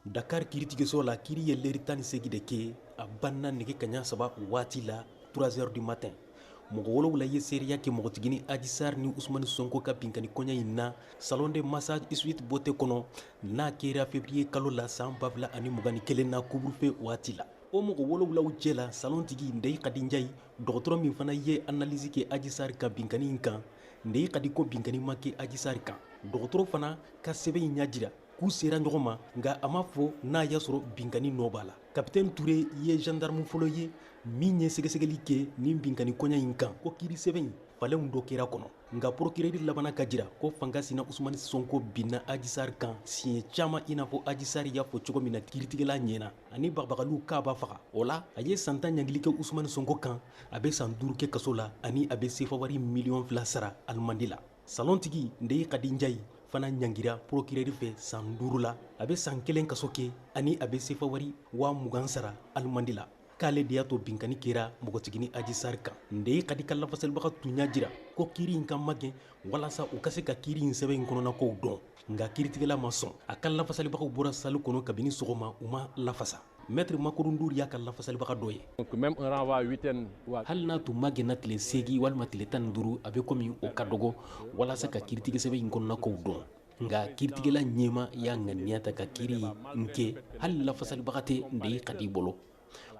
Dakar kiiritigɛso la, kiiri ye leri 18 de kɛ. A banna nɛgɛ kaɲa 3 waati la, 3 heures du matin. Mɔgɔ 7 ye seereya kɛ mɔgɔtigini Adji Sarr ni Ousmane Sonko ka binkani koɲɛ in na salon de massage Sweet Beauté kɔnɔ, n'a kɛra février kalo la san 2021 na, couvre-feu waati la. O mɔgɔ wolowulaw cɛ la, salon tigi Ndeye Khady Ndiaye, dɔgɔtɔrɔ min fana ye analyse kɛ Adji Sarr ka binkani in kan. Ndeye Khady ko binkani ma kɛ Adji Sarr kan. Dɔgɔtɔrɔ fana ka sɛbɛn in y'a jira k'u sera ɲɔgɔn ma, nka a ma fɔ n'a y'a sɔrɔ binkani nɔ b'a la. Capitaine Touré ye gendarme fɔlɔ ye min ye sɛgɛsɛgɛli kɛ nin binkani koɲɛ in kan, ko kiiri sɛbɛn in falenw dɔ kɛra kɔnɔ. Nka procureur labanna ka jira ko fanga sina Ousmane Sonko binna Adji Sarr kan siɲɛ caman, i n'a fɔ Adji Sarr y'a fɔ cogo min na kiiritigɛla ɲɛna, ani bagabagaliw k'a b'a faga. O la, a ye san 10 ɲangili kɛ Ousmane Sonko kan. A bɛ san 5 kɛ kaso la ani a bɛ sefa wari miliyɔn 2 sara alimandi la. Salon tigi Ndeye Khady Ndiaye fana ɲangira procureur fɛ san 5 la. A bɛ san 1 kaso kɛ ani a bɛ sefa wari 20.000 sara alimandi la, k'ale de y'a to binkani kɛra npogotigini Adji Sarr kan. Ndeye Khady ka lafasalibaga tun y'a jira ko kiiri in ka magɛn walasa u ka se ka kiiri in sɛbɛn in kɔnɔnakow dɔn, nka kiiritigɛla ma sɔn. A ka lafasalibagaw bɔra salle kɔnɔ kabini sɔgɔma, u ma lafasa. Maître Makoro Ndour y'a ka lafasalibaga dɔ ye. Donc même un renvoi huitaine. Hali n'a tun magɛnna tile 8 walima tile 15, a bɛ komi o ka dɔgɔ walasa ka kiiritigɛ sɛbɛn in kɔnɔnakow dɔn. Nka kiiritigɛla ɲɛma y'a ŋaniya ta ka kiiri in kɛ hali lafasalibaga tɛ Ndeye Khady bolo.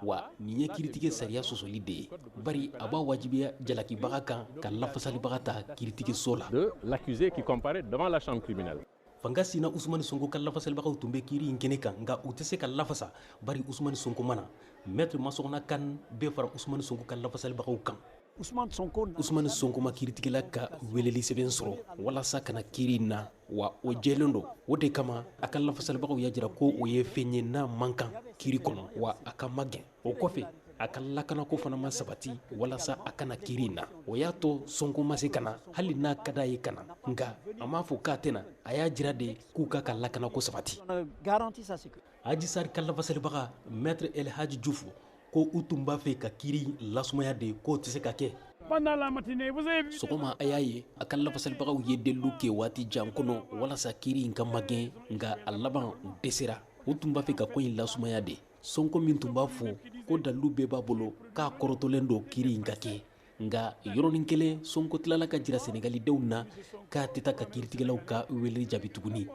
Wa nin ye kiiritigɛ sariya sɔsɔli de ye, bari a b'a wajibiya jalakibaga kan ka lafasalibaga ta kiiritigɛso la. De l'accusé qui comparaît devant la chambre criminelle. Fanga sina Ousmane Sonko ka lafasalibagaw tun bɛ kiiri in kɛnɛ kan, nka u tɛ se ka lafasa bari Ousmane Sonko ma na. Maître Massokhna Kane bɛ fara Ousmane Sonko ka lafasalibagaw kan. Ousmane Sonko. Ousmane Sonko ma kiiritigɛla ka weleli sɛbɛn sɔrɔ walasa ka na kiiri in na, wa o jɛlen don. O de kama a ka lafasalibagaw y'a jira ko o ye fɛn ye n'a man kan kiiri kɔnɔ, wa a ka magɛn. O kɔfɛ, a ka lakanako fana ma sabati walasa a kana kiiri in na. O y'a to Sonko ma se ka na, hali n'a ka d'a ye ka na. Nka a m'a fɔ k'a tɛna, a y'a jira de k'u ka ka lakanako sabati. Garantit sa sécurité. Adji Sarr ka lafasalibaga Maître El Hadji Diouf ko u tun b'a fɛ ka kiiri lasumaya de, k'o tɛ se ka kɛ. Pendant la matinée, vous avez vu. Sɔgɔma, a y'a ye a ka lafasalibagaw ye deliliw kɛ waati jan kɔnɔ walasa kiiri in ka magɛn, nka a laban u dɛsɛra. U tun b'a fɛ ka ko in lasumaya de. Sonko min tun b'a fɔ ko dalilu bɛɛ b'a bolo, k'a kɔrɔtɔlen don kiiri in ka kɛ, nka yɔrɔnin kelen Sonko tilala ka jira Sɛnɛgalidenw na k'a tɛ taa ka kiiritigɛlaw ka wele jaabi tuguni.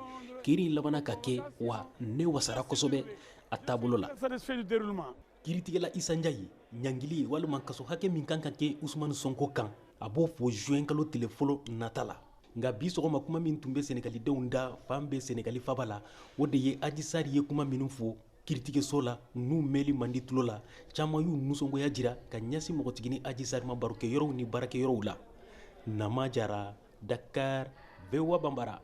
Kiiri in labanna ka kɛ, wa ne wasara kosɛbɛ a taabolo la. Satisfait du déroulement. Kiiritigɛla Issa Ndiaye, ɲangili walima kaso hakɛ min kan ka kɛ Ousmane Sonko kan, a b'o fɔ juin kalo tile fɔlɔ nata la. Nka bi sɔgɔma, kuma min tun bɛ Sɛnɛgalidenw da fan bɛɛ Sɛnɛgali faba la, o de ye Adji Sarr ye kuma minnu fɔ kiiritigɛso la, n'u mɛnli man di tulo la. Caman y'u nisɔngoya jira ka ɲɛsin mɔgɔtigini Adji Sarr ma barokɛyɔrɔw ni baarakɛyɔrɔw la. Nama Jara, Dakar, VOA Bambara.